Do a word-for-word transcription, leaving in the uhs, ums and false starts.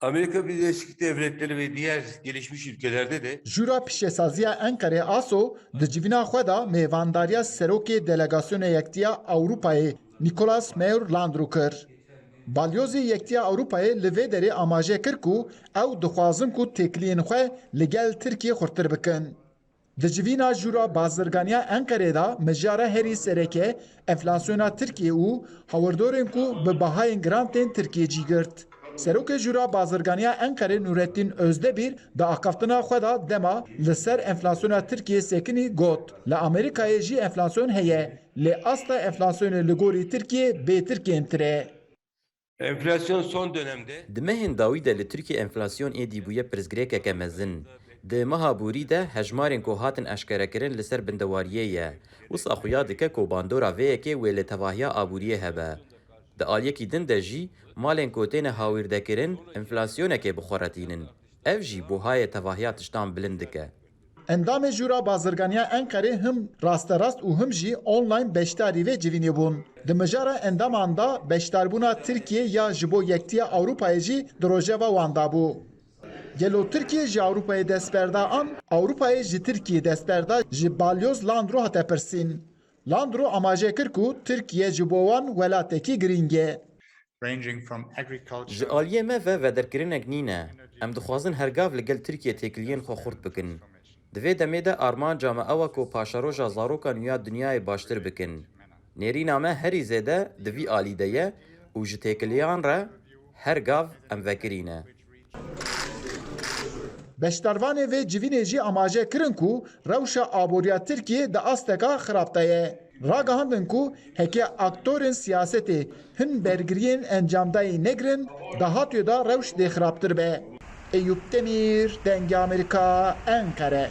Amerika Birleşik Devletleri ve diğer gelişmiş ülkelerde de Jûra Pîşesaziya Enqerê, ASO, di civîna xwe de mêvandariya serokê delegasyona Yektiya Ewropayê Nicolas Meyer Landru kir. Balyozê Yektiya Ewropayê li vê derê amaje kir ku ew dixwazin ku têkiliyên xwe li gel Tirkiyê xurtir bikin. Di civîna Jûra Bazirganiya Enqerê de mijara herî sereke enflasyona Tirkiyê û hawirdorên ku bi bahayên giran tên Tirkiyê cî girt. Serokê Jûra Bazirganiya Enqerê Nurettin Özdemir di axaftina xwe de dema li ser enflasyona Tirkiyê sekinî got, li Amerîkayê jî enflasyon heye, lê asta enflasyonê li gorî Tirkiyê bêtir kêmtir e. Enflasyon son dönemde Di mehên dawî de li Tirkiyê enflasyon êdî bûye pirsgirêkeke mezin. Di meha borî de hejmarên ku hatin eşkerekirin li ser bindewariyê ye. Wisa xuya dike ku bandora vê yekê wê li tevahiya aboriyê hebe. Di aliyekî din de jî malên ku têne hawîrdekirin enflasyonekê bi xwe re tînin. Ev jî buhayê tevahiya tiştan bilind dike. Endamê Jûra Bazirganiya Enqerê him rasterast û him jî online beşdarî vê civînê bûn. Di mijara endaman de beşdarbûna Tirkiyê ya ji bo Yektiya Ewropayê jî di rojeva wan de bû. Gelo Tirkiye ji Ewropayê dest berda an Ewropayê ji Tirkiyê dest berda, ji Balyoz Landro hate pirsîn. Landro amaje kir ku Tirkiye ji bo wan welatekî girîng e. ranging from agriculture Ji aliyê me ve vederkirinek nîne. Em dixwazin her gav li gel Tirkiye têkiliyên xwe xurt bikin. Di vê demê de armanca me ew e ku paşeroja zaroka nûya dinyayê baştir bikin. Nêrîna me herî zêde di vî alî de ye û ji têkiliyan re her gav em vekirî ne. Beşdarvanê vê civînê jî amaje kirin ku rewşa aboriya Tirkiyê di asteka xirab de ye. Ragihandin ku heke aktorên siyasetê hin bergiriyên encamdayî negirin, dahatûyê de rewş dê xirabtir be. Eyûp Demîr, Dengê Amerîka, Enqere.